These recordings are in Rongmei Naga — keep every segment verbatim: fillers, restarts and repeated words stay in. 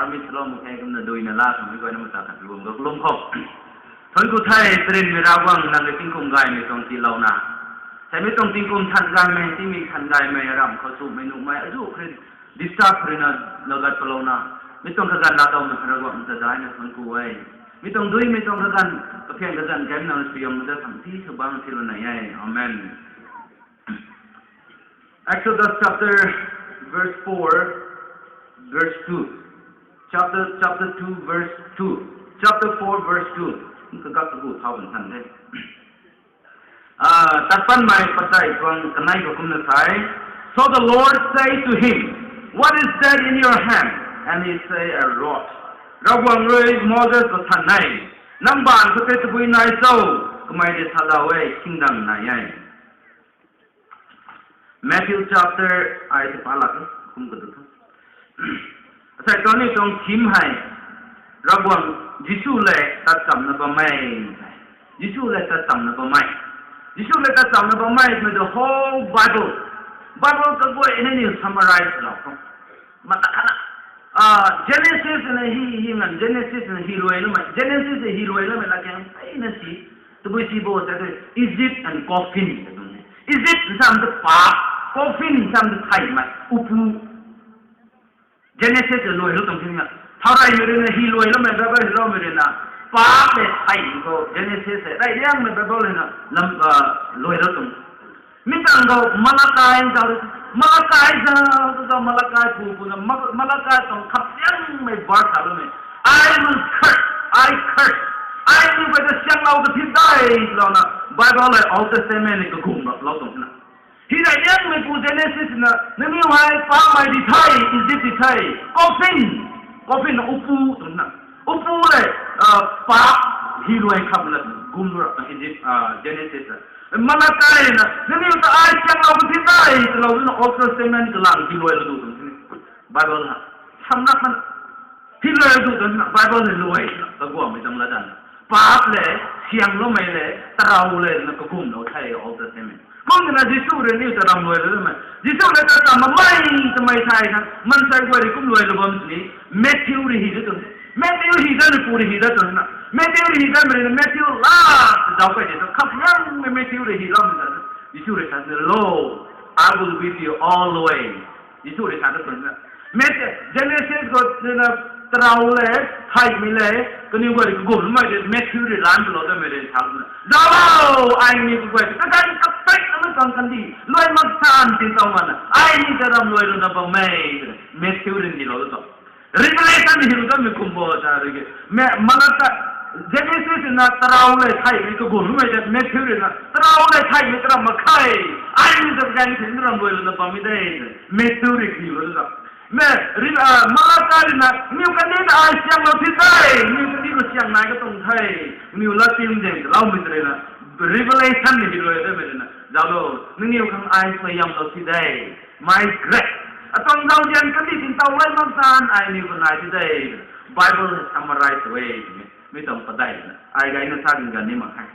Mi salou mak khe kumna duina la khang mi guayna mata khat lum ga lum khou. Thuanc ku the, trinmei Ravguangc nang rui tingkum gaymei tuang tiilouna. Samei tuang tingkum than gaymei, tingmik than gaymei, ramh khou sumei nuhmei, azu khrui, disturb khrui na, lagat palouna. Mi tuang kaganv la tawmei Ravguangc ta daina thuanc ku e. Mi tuang duimei tuang kaganv, kaphiang kaganv, kaimei nang rui suaihiam mada khang ti sw bang silou nai e. Amen. Exodus chapter verse four, verse two. Chapter, chapter two, verse two. Chapter four, verse two. Kagak kagu thau bun than de. Ah, Tat Panmei padeih tuang kanei khou kumna sa e, So the Lord said to him, "What is that in your hand?" And he said, "A rod." Ravguangc rui Moses ta than e, "Nang baanv khou tei tabui nai cho?" Kamei tei salou e, "Khingdang nai e." Matthew chapter, ai tei palak e, kum kadu tho. Asei kaniw tuang theme hei, Ravguangc Jisu le tat chamna bammei. Jisu le tat chamna bammei. Jisu le tat chamna bammei twmei the whole Bible. Bible kaguay na niw summarize lou khou. Mata khana. Ah, Genesis na hi, hi ngan, Genesis na hi luai loumei. Genesis na hi luai loumei la kang peyna si. Tabui si bo sa tei Egypt and coffin ta tuang e. Egypt sam ta paap, coffin sam ta theihmei, upu. Genesis na luai lou tuang thing na. Thau reymei rui na hi luai loumei, Bible hi loumei rui na. Paap le thei khou Genesis e. Rey liangmei Bible hei na lam, ah, luai lou tuang. Mi tang khou Malakai zau, Malakai zau, zau Malakai pu, pu na, Ma-, Malakai tuang khap liangmei verse sa loumei. I will curse, I curse. Ai ni guay ta sianglou ka thi de, louna. Bible le Old Testament ni kagum rap lou tuang na. Hei rey liangmei pu Genesis na, nangniw hei paapmei di the, Egypt di the, coffin, coffin na upu tuang na. Upu le, ah, paap hi luai kham na gum rap na Egypt, ah, Genesis na. Malakai na, nangniw ta ai sianglou ka thi de, talou na Old Testament kalang hi luai lou tuang na. Bible na, samna khan, hi luai lou tuang na, Bible ni luai na, kaguangmei tang la dan. Paap le, siangloumei le, tarou le, na kagum lou the Old Testament. Kum na Jisu rui niw ta ram luai lou mei. Jisu le ta tam mei, tamei thei na, maansei guay rui kum luai lou bam sini, Matthew rui hi da tuang. Matthew hi da, rui pu rui hi da tuang na. Matthew rui hi da, mei rui na Matthew la, zau kai de tuang. Khap liangmei Matthew rui hi loumei ta. Jisu rui sa na, Lo, I will with you all the way. Jisu rui sa da tuang na. Matthew, Genesis khou na tarou le, theihmei le, kaniw guay rui kagum mei de, Matthew rui lan lou da mei rui sa na. Zaulo, ai ni kaguay, kaganv kapei na tang kandih, luai mak san tin tau mana. Ai ni ta ram luai lou na bammei, Matthew rui ni lou da tuang. Revelation ni hi lou da mei kum bo sa rui ke. Mei, Malakai, Genesis na tarou le theihmei kagum mei de, Matthew rui na tarou le theihmei karam mak khe. Ai ni ta kaganv tin ram luai lou na bammei de, Matthew rui ni lou da. Mei, rui, ah, Malakai rui na, niw kandih ta ai sianglou thi the, niw kandih khou siang nai ka tuang the, niw lat tim deng, loumei ta rui na, Revelation ni hi luai da mei rui na, zaulo, nangniw khang ai suaihiamlou thi de, my grace. Atuang zauzian kandih tin tau luai mak san, ai niw khou nai thi de, Bible summarize e, mi tuang padeih na, ai gayna sa ding gan ni mak khe.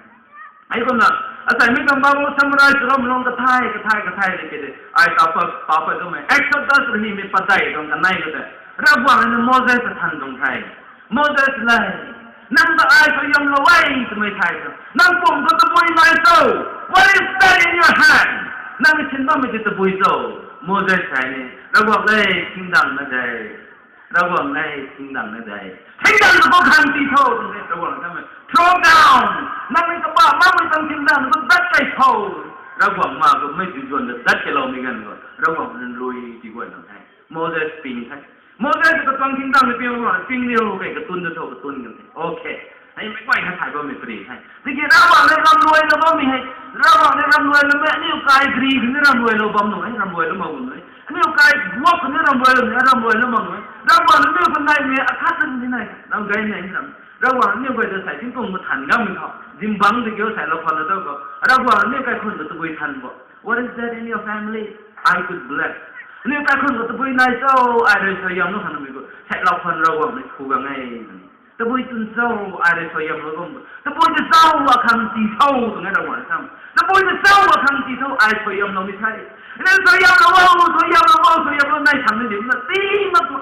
Ai kumna, asei mi tuang Bible summarize rom lung kathai, kathai, kathai le ke de. Ai ta pa, pa pa tuang mei. Exodus rui hymei padeih tuang kanei khou tei. Ravguangc na Moses ta than tuang the. Moses le, nang ta ai suaihiamlou e twmei thei ta. Nang pum khou tabui nai cho? What is that in your hand? Nang sin bammei tei tabui cho? Moses hei ni, Ravguangc le, khingdang na de. Ravguangc le, khingdang na de. Khingdang na khou khang ti tho, twna Ravguangc ta mei. Throw down. Nang ni kapa makmei tuang khingdang na khou dat kei tho. Ravguangc ma khou mei duzuan ta dat keiloumei ganv khou Ravguangc na lui ti guay tuang the. Moses ping the. Moses katuang khingdang ni ping, ping ni o kei katun ta tho, katun kan the. Okay. Hei mei guay na thay bammei pari the. Tiki Ravguangc ni ram luai lou bammei hei. Ravguangc ni ram luai lou mei, aniu kai gri ni ram luai lou bam nu e, ram luai lou mak nu e. Aniu kai guak ni ram luai lou, ram luai lou mak nu e. Ravguangc ni aniu khou naimei akhat ni nai, ram gay nai ram. Ravguangc ni aniu guay ta sei tingkum khou than gammei khou, zingbangc tiki o sei lou khwan na tho khou. Ravguangc ni aniu kaikhunc khou tabui than bo. What is that in your family? I could bless. Aniu kaikhunc khou tabui nai cho, ai rui suaihiamlou khang mei khou sei lou khwan Ravguangc ni khu gang e. Tabui twn cho, ai rui suaihiamlou bam bo. Tabui ta cho, akhang ti tho, twna Ravguangc sam. Tabui ta cho, akhang ti tho, ai suaihiamlou ni the. Aniu suaihiamlou o, suaihiamlou o, suaihiamlou nai thang ni dim na, ti mak bo,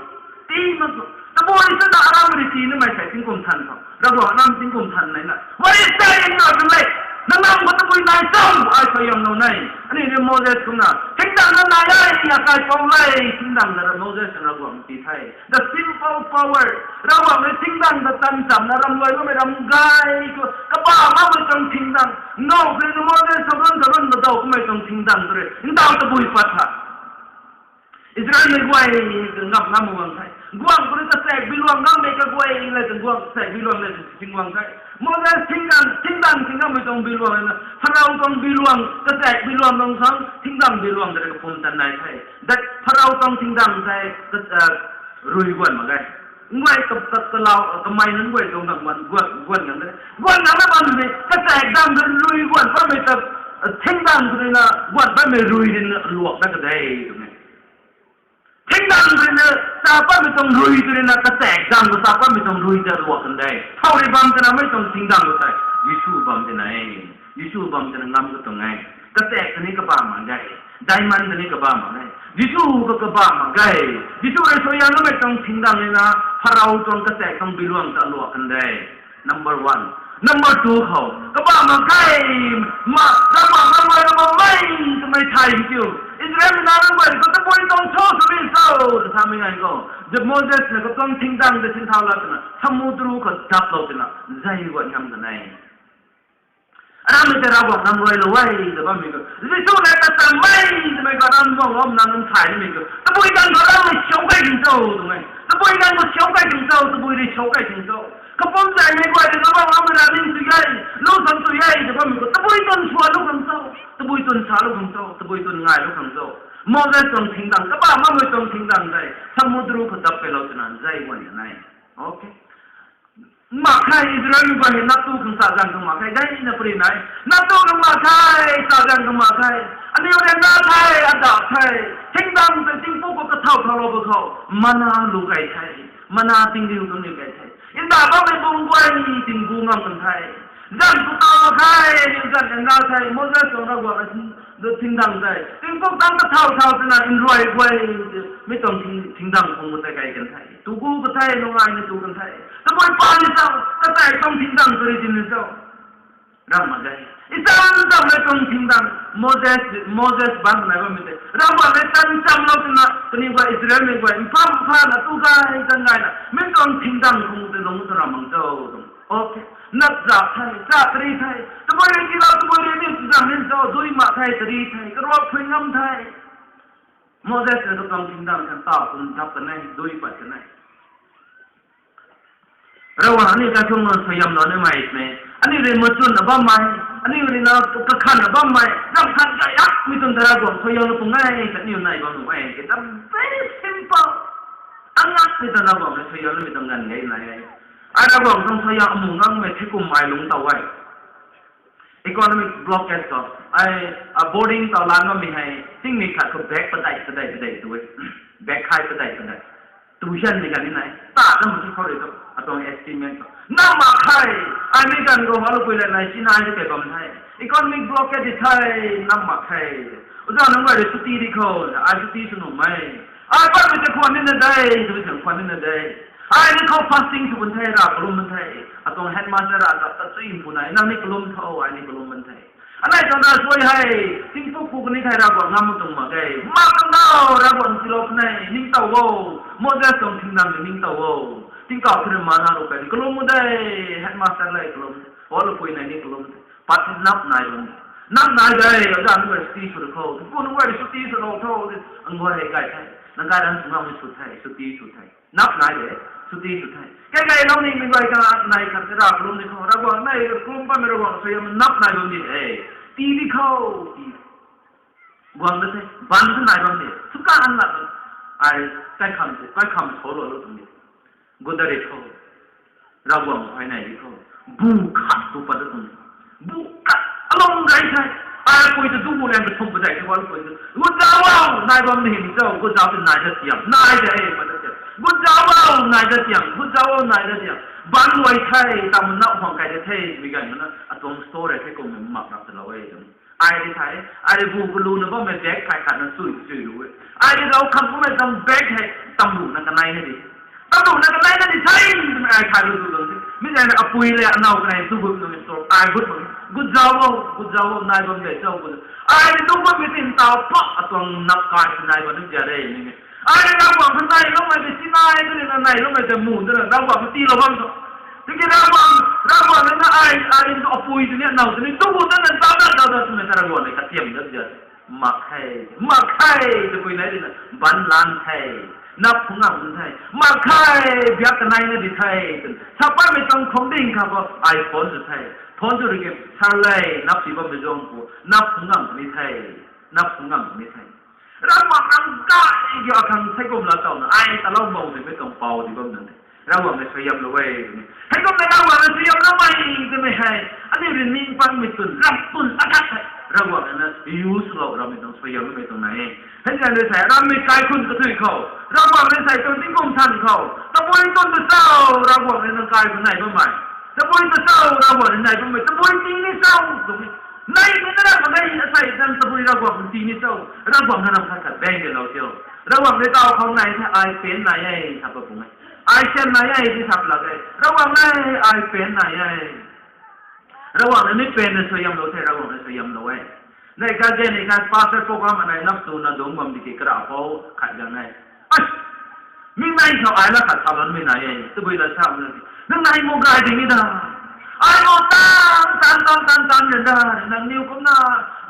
ti mak bo. Tabui swna aram riti namei sei tingkum than khou. Ravguangc aram tingkum than nei na. What is that in your leg? Nang nam khou tabui nai cho, ai suaihiamlou nei. Aniu ni Moses kumna, thingdang na nai e, akai pou le, thingdang na Moses na Ravguangc ti the. The simple power. Ravguangc rui thingdang ta tan chamna ram luai bammei ram gay khou, kabah makmei tuang thingdang. Now, kri na Moses sa run, sa run, na daw kummei tuang thingdang tu rui. Ndau tabui pat tha. Israelmei guay, ngam ngam guang the. Guang khou rui kachaek biluang ngammei kaguay le, guang kachaek biluang le, ting guang the. Moses thingdang, thingdang, thingdangmei tuang biluang na, Pharaoh tuang biluang, kachaek biluang nung khang, thingdang biluang ta rui kapum tan nai the. That Pharaoh tuang thingdang the, ka, ah, rui guan mak ge. Nguay ka, ka, kalau, kamei nunc guay tuang gang guan, guan, guan gang de. Guan gang na bam de, kachaek dang de rui guan patmei ta, ah, thingdang tu rui na, guan patmei rui rui na luak dat ka de, twmei. Thingdang rui na, sa patmei tuang rui tu rui na, kachaek dang tu sa patmei tuang rui ta luak kan de. Thau rui bam twna mei tuang thingdang tu tei, Jisu bam twna e. Jisu bam twna ngam ka tuang e. Kachaek ta ni kabah mak ge. Diamond ta ni kabah mak ge. Jisu ka kabah mak ge. Jisu rui suaihiamloumei tuang thingdang rui na, Pharaoh tuang kachaek tuang biluang ta luak kan de. Number one. Number two khou, kabah mak ge, ma, kabah mak ge, kabah mak ge, twmei thay kiu. Israel na nunc guay khou tabui tuang cho, tabui cho, ta samei nai khou. Jab Moses na katuang thingdang ta sinthau la twna, samudru khou daplou twna, zei guan ngam kan e. Aram mei tei Ravguangc ram ruailou e, ta bammei khou. Jisu na ta tammei, twmei khou aram guang lam na nunc thay nimei khou. Tabui ganv khou aram mei siau kai ting cho, twmei. Tabui ganv khou siau kai ting cho, tabui rui siau kai ting cho. Kapumzaymei guay rui Ravguangc ram rui na ning sw e, lu san sw e, ta bammei khou. Tabui tun sua lu khang cho, tabui tun sa lu khang cho, tabui tun ngai lu khang cho. Moses tuang thingdang, kabah makmei tuang thingdang tei, samudru khou dap keylou twna, zei guan kan e. Okay. Mak khe, Israelmei guay hei nap tu khang sa zaeng khang mak khe, gayna pary nai. Nap tu khang mak khe, sa zaeng khang mak khe. Aniu ryanra the, adap the. Thingdang tei tingpuk khou kathau thaulou ba khou. Mana lu kei the. Mana tingriu tuang niw kei the. Nda bammei bung guay tingbu ngam kan the. Zan tu tau mak khe, aniu zan ryanra the. Moses tuang Ravguangc na thingdang tei. Tingpuk tang kathau thau twna nruai guay. Mi tuang thing, thingdang khang tei kei kan the. Tu gu ka the, nungai ni tu kan the. Tabui pa ni cho, kachaek tuang thingdang tu rui din ni cho. Ram mak ge. Icham cham mei tuang thingdang, Moses, Moses bang nai bammei tei. Ravguangc rui tan chamlou twna, kaniw guay Israelmei guay, mpam mpha na tu gay, tan gay na. Mi tuang thingdang khang tei lung ta ram mak cho, tuang. Okay. Nap zak the, cha tari the. Tabui rui tiilou, tabui rui ni zang ni cho, dui mak the, tari the, karuak phui ngam the. Moses na katuang thingdang kan tau, kum dap kan e, dui pat kan e. Ravguangc aniu ta thung na suaihiamlou nimei twmei. Aniu rui machunna bammei, aniu rui na kakhanna bammei, ram khan gay akmei tuang ta Ravguangc suaihiamlou pung e, ta aniu nai bam nuh e, kata very simple. Angakmei ta Ravguangc rui suaihiamloumei tuang ganv gay nai e. Ai Ravguangc tuang suaihiam amu ngangmei the kum ai lungc taw e. Economic blockade khou, ai, a, boarding taw lan bammei hei, tingmei khat khou bag padeih, padeih, padeih tu e. Bag khai padeih, padeih. Tu hianmei ganv ni nai. Ta na mak ki khou rui tu, atuang estimate khou. Nam mak khe, ai mi ganv khou halupui le nai, China ni kei bam the. Economic blockade di the, nam mak khe. Oja nunc guay rui chuti di khou, ai chuti sw nuhmei. Ai patmei tei khwan nina de, twmei tei khwan nina de. Ai ni khou fasting sw bun the, rav kalum bun the. Atuang headmaster ra ta, ta chui mpu nai, nang ni kalum tho, ai ni kalum bun the. Anei tuang na suai hei, tingpuk pu kani thei Ravguangc ngam tuang mak ge. Mak tuang dau, Ravguangc tiilou puni, ningtow o. Moses tuang thingdang ningtow o. Tingkauh thina mana rui kai, kalum de, headmaster le kalum. Halupui nai ni kalum. Pat nap nai bam. Nap nai de, oja nunc guay chuti sw khou. Pu nunc guay chuti swlou tho, ang guay gay the. Nang gay ran sw ngam sw the, chuti sw the. Nap nai de, chuti sw the. Kei gay lou ni mi guay ka nai khat rav kalum ni khou. Ravguangc nai kalum patmei Ravguangc suaihiam nap nai bam di e. Tii di khou, tii. Guang da the, ban the nai bam di. Sw kan la. Ai, kaikham, kaikham sw lou lou tuang di. Gu da ri khou. Ravguangc hei nai di khou. Bu khat tu pat da tuang di. Bu khat alung gay the. Ai pui tu du bu liang kathumh padeih the, halupui tu. Gu zauc o, nai bam ni hym cho, gu zauc tu nai da tiam. Nai de, pat da tiam. Gu zauc o, nai da tiam. Gu zauc o, nai da tiam. Ban luai the, ta mana huang kai da the, mi gay mana. Atuang store the kum mak rap ta lou e, tuang. Ai ri thei, ai ri bu kaluna bammei bag kai khat na chui chui lu e. Ai ri lou kham kummei tuang bag hei tam lu na kanei hei di. Tabuna kanei na di the, twmei ai khat lu tu lou the. Mi zana apui le anow kanei tu gut nunc store ai gut bam. Gut zauc o, gut zauc o, nai bam de zauc gut. Ai ni tu gut mi tin tau pa atuang nap kai nai bam nunc zia de ni. Ai ni Ravguangc kanei loumei de sinai tu ni na nai loumei de mu tu na Ravguangc ti lou bam tu. Tiki Ravguangc, Ravguangc na ai, ai ni tu apui tu ni anow tu ni tu gut na na zauc na zauc na twmei ta Ravguangc ni katiam dat zia. Mak khe, mak khe, tabui nai di na, ban lan the, nap phungam the, mak khe, biak kanei na di the, twna. Sa patmei tuang khou ding kha bo, ai phone sw the, phone sw rui ke, sa le, nap si bammei zuang pu, nap phungam ni the, nap phungam ni the. Ravguangc nang kai kiu akhang sei kum la taw na, ai talou bou twmei tuang pau di bam nang de. Ravguangc na suaihiamlou e, twmei. Hei kum na Ravguangc na suaihiamloumei, twmei hei. Aniu rui ning patmei tun, ram tun akhat hei. Ravguangc na use lou, rammei tuang suaihiamloumei tuang nai e. Hei zan rui sei, rammei kaikhun kathui khou. Ravguangc rui sei, tuang tingkum than khou. Tabui tun ta cho, Ravguangc rui nang kai khou nai bammei. Tabui ta cho, Ravguangc rui nai bammei. Tabui ting ni cho, twmei. Nai ni na ram nai asei zan tabui Ravguangc ti ni cho. Ravguangc na ram khat khat bang de lou tio. Ravguangc rui taw khou nai the ai pen nai e, sa pa pung e. Ai sian nai e, ti sa plak e. Ravguangc nai ai pen nai e. Ravguangc na mi pen na suaihiamlou the, Ravguangc na suaihiamlou e. Nai ka gen ni kan pastor program anei nap tu na dungc bam di ki kara pou khat gang e. Ai, mi nai khou ai la khat sa banmei nai e. Tabui la sa na. Nang nai mo gay ding ni da. Ai mo tan, tan, tan, tan, tan, ren da. Nang niw kumna,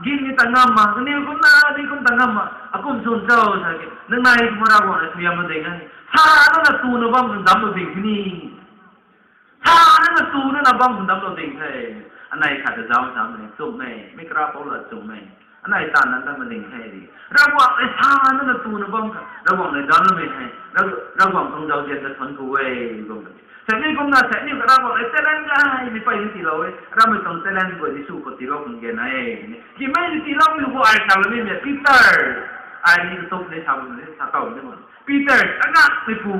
ging ni ta ngam ma, niw kumna, ni kum ta ngam ma. Akum sun cho, sa ki. Nang nai mo Ravguangc na suaihiamlou ding e. Sa na na tu na bam, damlou ding ni. Sa na na tu na na bam, damlou ding the. Anei khat ta zauc sa mei, chumhmei, mi kara pou la chumhmei. Anei tan na ta ma ding the di. Ravguangc rui sa na na tu na bam kha. Ravguangc rui damloumei the. Rav-, Ravguangc tuang zauzian ta thuanc ku e, bam. Sani kumna, sani ka Ravguangc rui talent gay, mi pey ni tiilou e. Rammei tuang talent guay Jisu khou tiilou khang gen e. Ki mei ni tiiloumei khou ai sa ni mei Peter. Ai ni tuk ni sa ni sa taw ni ma. Peter, anakmei pu,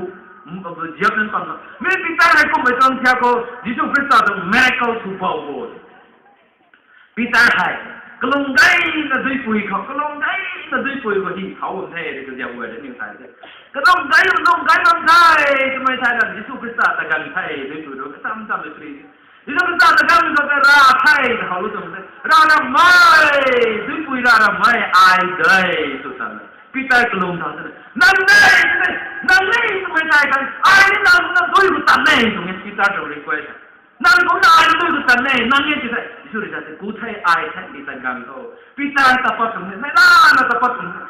ziap nunc pang na. Mi Peter hei kummei tuang thiak khou, Jisu Khrista tuang miracle sw bau bo. Peter hei, kalung gayna duipui khou, kalung gayna duipui khou hi thau bam the, tei kaziap guay rui niw thay the. Kalung gay, kalung gay bam the, twmei thei la Jisu Khrista ta ganv the, duipui rui, kacham cham rui pui. Jisu Khrista ta ganv khou ta ra the, ta khou lu tuang the. Ra ramei, duipui ra ramei, ai de, tw sa. Peter kalung thau the. Nang de, nang de, twmei thei kan, ai ni nang na dui khou tan e, tuang e Peter tuang request. Nang kumna ai dui khou tan e, nang e ti the. Jisu rui sa the, ku the, ai the, ti tan ganv khou. Peter ta pat tuang e, mei lana ta pat tuang e.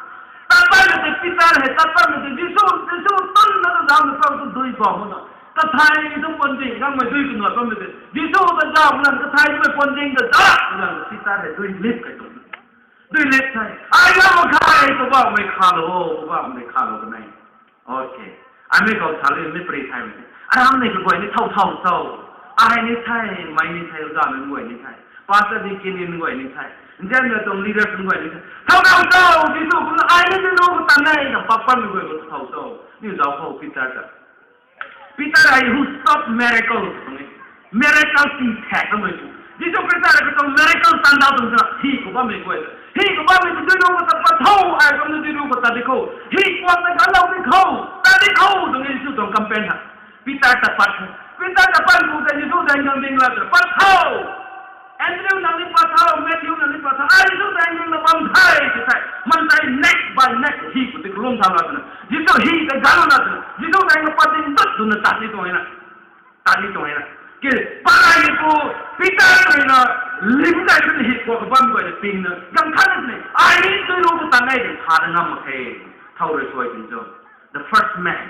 Tat patmei tei Peter hei, tat patmei tei Jisu, Jisu tun na ta zauc na pau tu dui bam na. Kathai tu puan ding, nangmei dui kanuat bammei tei. Jisu ta zauc na, kathai tumei puan ding ta zauc na, Peter hei dui lip kai tuang. Dui lip the. Ai lam kha e, Poubauhmei khalou, Poubauhmei khalou kanei. Okay. Ai mei khou sa lu mi pary thaymei the. Aram ni kaguay ni thow thow cho. Ai ni the, mei ni the, uda nunc guay ni the. Pastor deacon nunc guay ni the. Nzianmei tuang leaders nunc guay ni the. Thow thow cho, Jisu kumna ai ni dui lu khou tan e, na pak patmei guay khou thow cho. Niw zauc khou Peter ta. Peter hei who stop miracle tuang e. Miracle ti thak kamei tu. Jisu Khrista rui katuang miracle tan dau tuang sa, hi khou bammei guay. Hi khou bammei tu dui lu khou ta pat tho, ai kumna dui lu khou tat di khou. Hi kuak ta ganlou di khou, tat di khou, tuang e Jisu tuang campaign ha. Peter ta pat tho. Peter ta pat khou tei Jisu daeng khang ding la ta pat tho. Andrew nang ni pat tho, Matthew nang ni pat tho, ai Jisu daeng ding na bam the, ti the. Maansei next by next hi khou ti kalum thau la twna. Jisu hi ta ganlou na twna. Jisu daeng na pat ding dat twna tat ni tuang e na. Tat ni tuang e na. Ki, pat ai ni khou, Peter rui na, lim dai twna hi khou kabam guay na ping na. Ganv khat na twna, ai ni dui lu khou tan e, tha na ngam mak khe. Thow rui suai tin cho. The first man.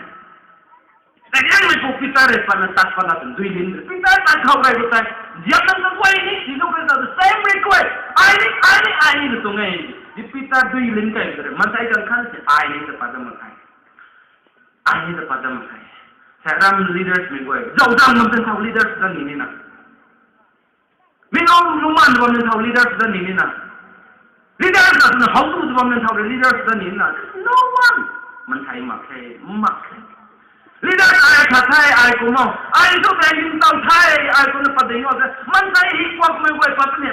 Kaniangmei khou Peter rui patna tat patna twna dui lim. Peter tat khou kai khou tei. Ziap nang kaguay ni, Jisu Khrista the same request. Ai ni, ai ni, ai ni na tuang e. Di Peter dui lim kai khou tei. Maansei ganv khat si ai ni ta pat dam mak khe. Ai ni ta pat dam mak khe. Sa ram leaders mei guay. Zauc zang ngam tan thau leaders ta ni ni na. Mi nung lungman bam nang thau leaders ta ni ni na. Leaders ta twna how tu bam nang thau leaders ta ni na. No one. Maansei mak khe, mak khe. Leaders ai khat the, ai kum o. Ai tu daeng ding tau the, ai kum na pat ding o the. Maansei hi kuakmei guay pat ni.